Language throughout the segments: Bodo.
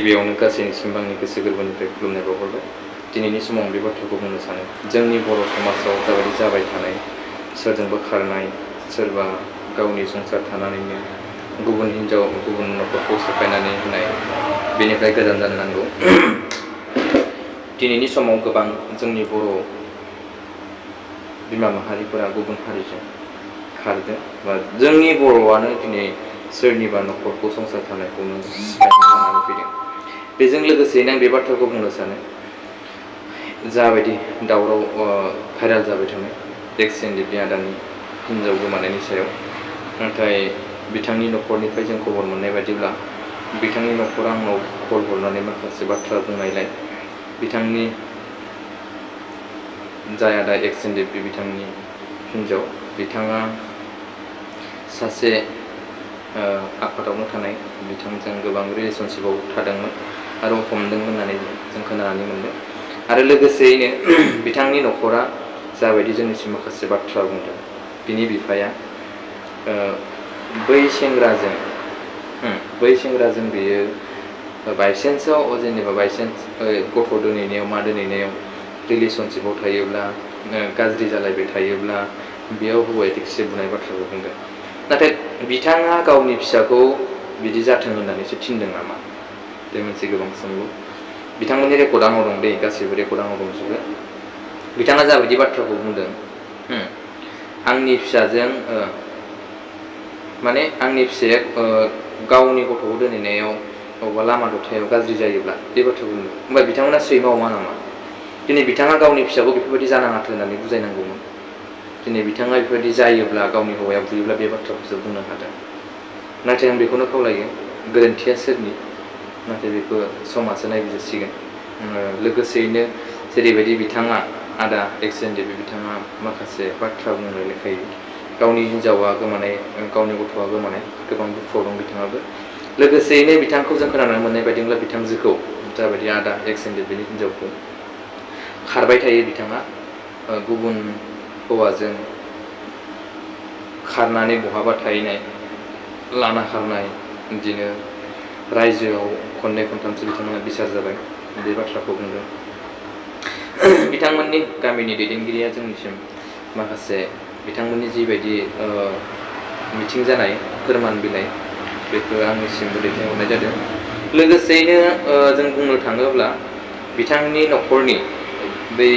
गिबियावनो गासैनिसिम आंनि गोसो गोरबोनिफ्राय खुलुमनाय बावहरबाय। दिनैनि समाव बे बाथ्राखौ बुंनो सानो, जोंनि बर' समाजाव जाबायदि जाबाय थानाय सोरजोंबा खारनाय, सोरबा गावनि संसार थानानैनो गुबुन हिन्जाव गुबुन न'खरखौ सेफायनानै होनाय, बेनिफ्राय गोजान जानो नांगौ। दिनैनि समाव गोबां जोंनि बर' बिमा माहारिफोरा गुबुन हारिजों खारदों, बा जोंनि बर'आनो दिनै सोरनिबा न'खरखौ संसार थानायखौनो सिफायनानै फैदों। बेजों लोगोसेयैनो आं बे बाथ्राखौ बुंनो सानो, जाबायदि दावराव भाइराल जाबाय थानाय एक्स एनडिएफबि आदानि हिन्जाव गोमानायनि सायाव, नाथाय बिथांनि न'खरनिफ्राय जों खबर मोननाय बायदिब्ला बिथांनि न'खरा आंनाव कल हरनानै माखासे बाथ्रा बुंनायलाय बिथांनि जाय आदा एक्स एनडिएफबि बिथांनि हिन्जाव, बिथाङा सासे आफादावनो थानाय बिथांजों गोबां रिलेसनशिपआव थादोंमोन आरो हमदोंमोन होननानै जों खोनानानै मोनदों। आरो लोगोसेयैनो बिथांनि न'खरा जाबायदि जोंनिसिम माखासे बाथ्रा बुंदों, बिनि बिफाया बै सेंग्राजों बेयो बायसेन्सआव जेनेबा गथ' दोनहैनायाव मा दोनहैनायाव रिलेसनशिपआव थायोब्ला, गाज्रि जालायबाय थायोब्ला बेयाव हौवाया थिगसे बुनाय बाथ्राखौ बुंदों। नाथाय बिथाङा गावनि फिसाखौ बिदि जाथों होननानैसो थिनदों नामा? बे मोनसे गोबां सोंलु। बिथांमोननि रेकर्ड आंनाव दं दै, गासैबो रेकर्ड आंनाव दंजोबो। बिथाङा जाबायदि बाथ्राखौ बुंदों, आंनि फिसाजों माने आंनि फिसाया गावनि गथ'खौ दोनहैनायाव बबेबा लामा दथायाव गाज्रि जायोब्ला बे बाथ्राखौ बुंदों। होमबा बिथांमोना सैमा अमा नामा? दिनै बिथाङा गावनि फिसाखौ बेफोरबायदि जानाङाथों होननानै बुजायनांगौमोन। दिनै बिथाङा बेफोरबायदि जायोब्ला, गावनि हौवाया बुयोब्ला बे बाथ्राखौसो बुंनो हादों। नाथाय आं बेखौनो खावलायो, गोरोन्थिया सोरनि? नाथाय बेखौ समाजो नायबिजिरसिगोन। लोगोसेयैनो जेरैबायदि बिथाङा आदा एक्स एनडिएफबि बिथाङा माखासे बाथ्रा बुंनाय लेखायै गावनि हिन्जावा गोमानाय, गावनि गथ'आ गोमानाय, गोबां दुखुआव दं बिथाङाबो। लोगोसेयैनो बिथांखौ जों खोनानो मोननाय बायदिब्ला बिथांजोखौ, जाबायदि आदा एक्स एनडिएफबिनि हिन्जावखौ खारबाय थायो बिथाङा, गुबुन हौवाजों खारनानै बहाबा थाहैनाय, लाना खारनाय, बिदिनो रायजोआव खननै खनथामसो बिथांमोना बिसार जाबाय, बे बाथ्राखौ बुंदों। बिथांमोननि गामिनि दैदेनगिरिया जोंनिसिम माखासे बिथांमोननि जिबायदि मिथिं जानाय फोरमान बिलाइ, बेखौ आंनिसिमबो दैथायहरनाय जादों। लोगोसेयैनो जों बुंनो थाङोब्ला बिथांनि न'खरनि, बै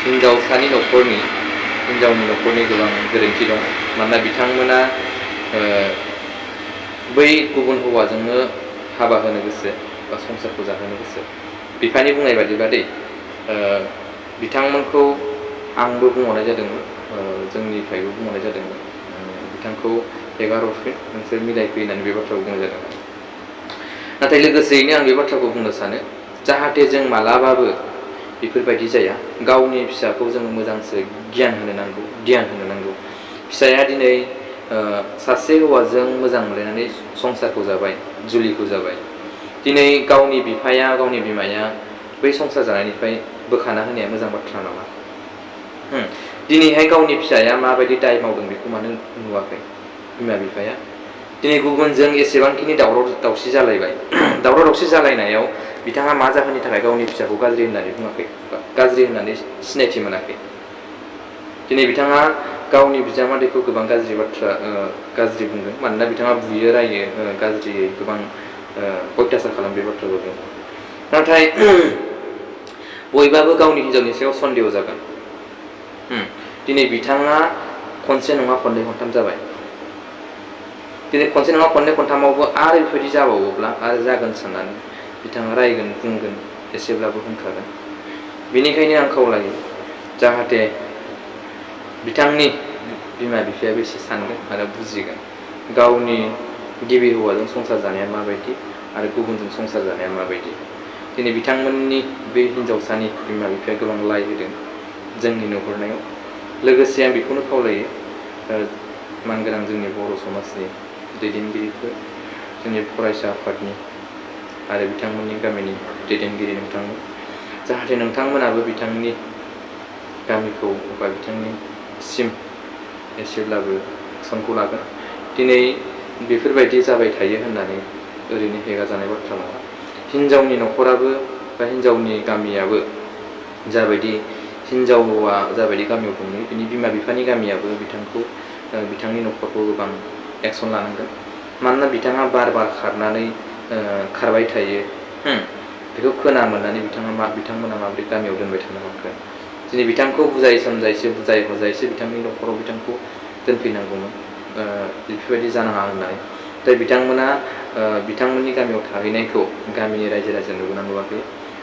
हिन्जावनि न'खरनि गोबां गोरोन्थि दं। मानोना बिथांमोना बै गुबुन हौवाजोंनो हाबा होनो गोसो बा संसारखौ जाहोनो गोसो। बिफानि बुंनाय बादिबा दै, बिथांमोनखौ आंबो बुंहरनाय जादोंमोन, जोंनिफ्रायबो बुंहरनाय जादोंमोन, बिथांखौ एगारहरफिन, नोंसोर मिलायफै होननानै बे बाथ्राखौ बुंनाय जादोंमोन। नाथाय लोगोसेयैनो आं बे बाथ्राखौ बुंनो सानो, जाहाथे जों मालाबाबो बेफोरबायदि जाया। गावनि फिसाखौ जों मोजांसो गियान होनो नांगौ। फिसाया दिनै सासे हौवाजों मोजां मोनलायनानै संसारखौ जाबाय, जुलिखौ जाबाय। दिनै गावनि बिफाया, गावनि बिमाया बै संसार जानायनिफ्राय बोखाना होनाया मोजां बाथ्रा नामा? दिनैहाय गावनि फिसाया माबायदि दाय मावदों बेखौ मानो नुवाखै बिमा बिफाया? दिनै गुबुनजों एसेबांखिनि दावराव दावसि जालायबाय, दावराव दावसि जालायनायाव बिथाङा मा जाहोननि थाखाय गावनि फिसाखौ गाज्रि होननानै बुङाखै, गाज्रि होननानै सिनायथि मोनाखै? दिनै बिथाङा गावनि बिजामादैखौ गोबां गाज्रि बुंदों, मानोना बिथाङा बुयो, रायो, गाज्रियै गोबां अयथासार खालामो, बे बाथ्राखौ बुंदों। नाथाय बयबाबो गावनि हिन्जावनि सायाव सन्देह जागोन। दिनै बिथाङा खनसे नङा खननै खनथाम जाबाय। दिनै खनसे नङा खननै खनथामावबो आरो बेबायदि जाबावोब्ला आरो जागोन साननानै बिथाङा रायगोन, बुंगोन, एसेब्लाबो होनखागोन। बेनिखायनो आं खावलायो, जाहाथे बिथांनि बिमा बिफायाबो एसे सानगोन आरो बुजिगोन, गावनि गिबि हौवाजों संसार जानाया माबायदि आरो गुबुनजों संसार जानाया माबायदि। दिनै बिथांमोननि बे हिन्जावसानि बिमा बिफाया गोबां लाइ होदों जोंनि नुहुरनायाव। लोगोसे आं बेखौनो खावलायो, मानगोनां जोंनि बर' समाजनि दैदेनगिरिफोर, जोंनि फरायसा आफादनि आरो बिथांमोननि गामिनि दैदेनगिरि नोंथांमोन, जाहाथे नोंथांमोनाबो बिथांनि गामिखौ बा बिथांनिसिम एसेब्लाबो एक्सनखौ लागोन। दिनै बेफोरबायदि जाबाय थायो होननानै ओरैनो हेगारजानाय बाथ्रा नङा। हिन्जावनि न'खराबो बा हिन्जावनि गामियाबो जाबायदि हिन्जावा जाबायदि गामियाव दङ बिनि बिमा बिफानि गामियाबो बिथांनि न'खरखौ गोबां एक्सन लानांगोन। मानोना बिथाङा बार खारनानै खारबाय थायो, बेखौ खोना मोननानै बिथांमोना माबोरै गामियाव दोनबाय थानो हागोन। दिनै बिथांखौ बुजाय सोमजायसो बुजाय हजायसो बिथांनि न'खराव बिथांखौ दोनफैनांगौमोन, बेफोरबायदि जानाङा होननानै। नाथाय बिथांमोना बिथांमोननि गामियाव थाहैनायखौ गामिनि रायजो राजा नुबोना नुवाखै।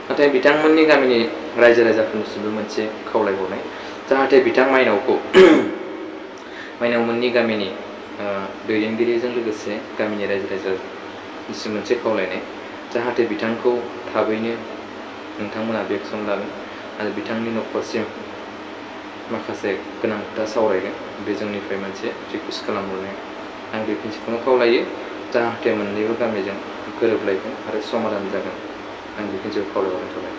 नाथाय बिथांमोननि गामिनि रायजो राजाफोरनिसिमबो मोनसे खावलायहरनाय, जाहाथे बिथां माइनावखौ माइनावमोननि गामिनि दैदेनगिरिजों लोगोसे गामिनि रायजो राजानिसिम मोनसे खावलायनाय, जाहाथे बिथांखौ थाबैनो नोंथांमोना एक्सन लागोन आरो बिथांनि न'खरसिम माखासे गोनां खोथा सावरायगोन। बे जोंनिफ्राय मोनसे रिकुवेस्ट खालामहरनाय। आं बेखिनिखौनो खावलायो, जाहाथे मोननैबो गामिजों गोरोबलायगोन आरो समाधान जागोन। आं बेखिनिखौ खावलायहरनाय थाबाय।